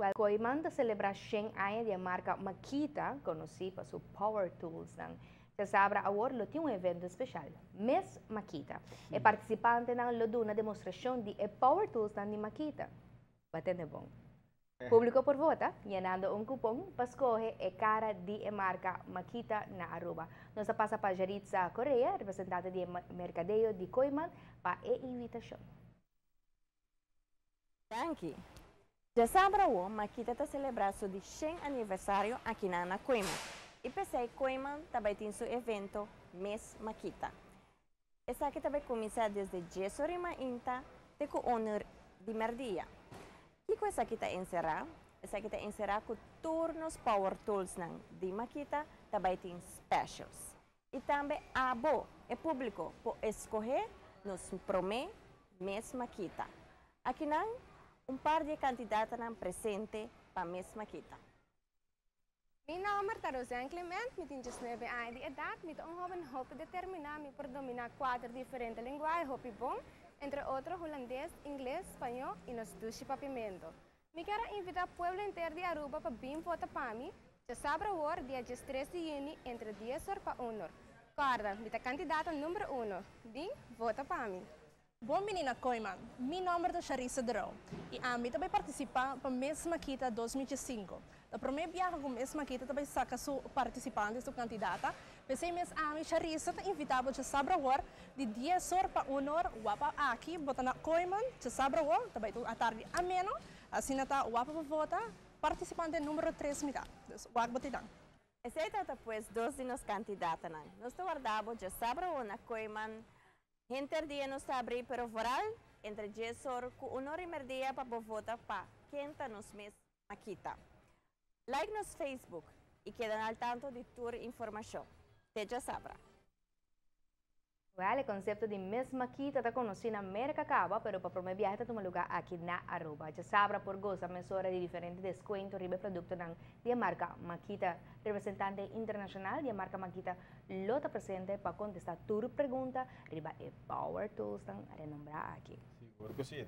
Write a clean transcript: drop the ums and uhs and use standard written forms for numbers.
Well, Kooyman ta celebra 100 aña di marca Makita, conoci pa su power tools nan. Diasabra awor lo tin un evento special, Miss Makita. E participantenan lo duna demostracion di e power tools nan di Makita. Bo tende bon. Publico por vota, yenando un coupon pa scoge e cara di e marca Makita na Aruba. Nos a pasa pa Jaritza Correa, representante di mercadeo di Kooyman, pa e invitacion. Danki. Diasabra awor, Makita ta celebra su di 100 aniversario aki na Kooyman. Y pesey Kooyman tambe tin su evento Miss Makita. Esaki tambe ta cuminsa desde 10 or mainta te cu 1 di merdia. Kico esaki ta encera? Esaki ta encera cu tur nos power tools nan di Makita tambe tin specials. Y tambe abo, e publico, por scoge nos prome Miss Makita. Aki nan un par di candidatonan presente pa Miss Makita. Mi nomber ta Roseanne Clement, mi tin 19 aña di edad, mi ta un hoben hopi determina, mi por domina cuater diferente lenguahe hopi bon, entre otro Hulandes, Ingles, Spaño y nos dushi Papiamento. Mi kier invita pueblo entero di Aruba pa bin vota pa mi, diasabra awor, dia 13 di juni, entre 10 or pa 1 or. Corda, mi ta candidata number 1. Bin, vota pa mi. Bon bini na Kooyman. Mi nomber ta Charissa Derou. Y ami tambe ta participa pa Miss Makita 2005. E prome biaha cu Miss Makita tambe saca su participante, su candidata. Pesey mes ami Charissa ta invita bo diasabra awor di 10 or pa 1 or, wapa aki, bo ta na Kooyman, diasabra awor, tambe un atardi ameno. Asina ta wapa pa vota, participante number 3 mi ta. Dus wak bo t'ey. Esey ta pues dos di nos candidatonan. Nos ta warda bo diasabra na Kooyman. Henter dia nos ta habri, pero vooral entre 10 or cu 1 or y merdia pa vota pa ken ta nos Miss Makita. Like nos Facebook y keda al tanto di tur informacion. Te diasabra. Well, e concepto di Miss Makita ta conoci na America caba, pero pa prome biaha ta tuma luga aki na Aruba. Diasabra por goza mesora di diferente descuento riba productonan di marca Makita. Representante internacional di marca Makita lo ta presente pa contesta tur pregunta riba e Power Tools tan renombra aki. Sigur cu si.